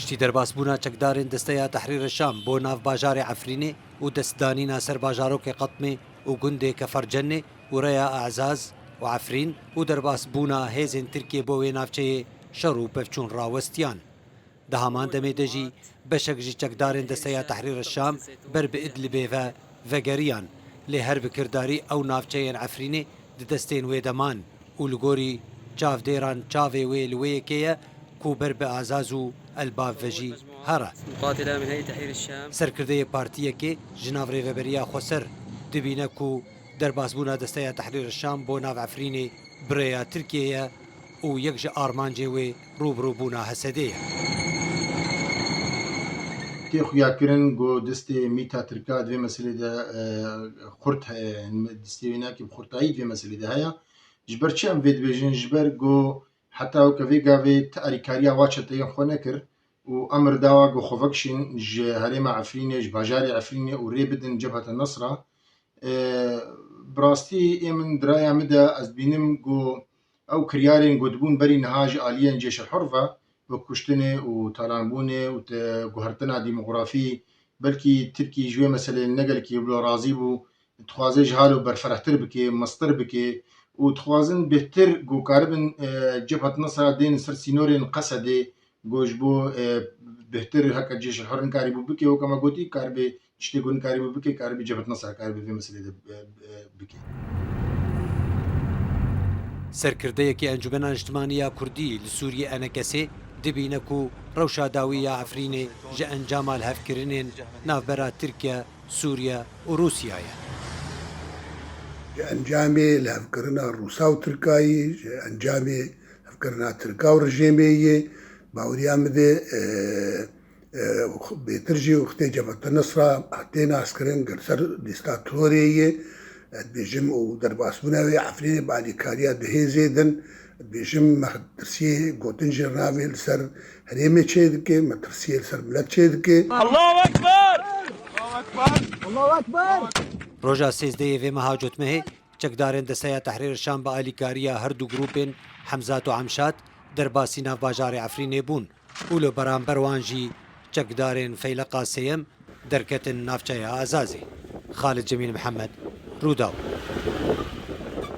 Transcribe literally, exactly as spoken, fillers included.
Piştî derbasbûna çekdarên Desteya Tehrîr Şam bo nav bajarê Efrînê û destdanîna ser bajarokê Qetmê û gundê Kefercennê û rêya Azaz û Efrîn û derbasbûna hêzên Tirkiyê bo wê navçeyê şer û pevçûn rawestiyan. Di haman demê de jî beşek ji çekdarên Desteya Tehrîr Şam ber bi Idlibê ve vegeriyan, lê her bi kirdarî ew navçeyên Efrînê di destên wê de man û li gorî çavdêran çavê wê li wê yekê ye ku ber bi Azaz û Elbav ve jî here. مقاتلة من هيئة تحرير الشام. Serkirdeyê partiyekê ji nav Rêveberiya Xweser dibîne ku derbasbûna Desteya Tehrîr Şam bo nav Efrînê bi rêya Tirkiyê ye û yek ji armancê wê rûbirûbûna Hesedê ye. Tê xuyakirin ku destê mîta Tirka di vê meselê de e, xurt heye, destê wê nakê bi xurtayî di vê meselê de heye. Ji ber çi em vê dibêjin? Ji ber ku heta weke vê gavê ti alîkariya wa çeteyên xwe nekir û emir dawa ku xwe vekişîn ji herêma Efrînê, ji bajarê Efrînê û rê bidin Cebheta Nesra. E, bi rastî ê min di raya min de ez dibînim ku ew kiryarên ku dibûn berî niha ji aliyên Cêşil Hur ve, wek kuştinê û talanbûnê û te guhertina demografî, belkî Tirkî ji wê meselê ne gelekî bila razî bû, dixwaze ji halo berferehtir bike, mestir bike û dixwazin bêhtir ku karibin e, Cebhet Nesra dên ser sînorên Qesedê, ku ji bo e, bêhtir heke Cêşil Hur nikarîbû bike, wek me gotî, karibê tiştê ku nikarîbû bike, karibê Cebhet Nesra karibê vê meselê de e, e, bike. Serkirdeyekî Encûmena Niştimanî ya Kurdî li Sûriyê, ENKSê, dibîne ku rewşa dawî ya Efrînê ji encama lihevkirinên navbera Tirkiye, Sûriye û Rûsya ye. Ji encamê lihevkirina Rûsa û Tirkayî, ji encamê hevkirina Tirka û rejêmê yê, baweriya min de e, e, bêtir jî wextê Cebheta Nesra hatê naskirin, gel ser lîsta terorê yê, ez dibêjim û derbasbûna wê Efrînê bi alîkariya du hêzê din, ez dibêjim me tirsiyê gotin jê re navê li ser herêmê çê dike, me tirsiyê li ser milet çê dike. Allahu Ekber! Roja sêzdehê vê meha cotmehê çekdarên Desteya Tehrîr Şam bi alîkariya her du grûpên Hemzat û Emşat derbasî nav bajarê Efrînê bûn û li beramber wan jî çekdarên Feyleqa Sêyem derketin navçeya Azazê. Xalid Cemîl Mihemed, Rûdaw.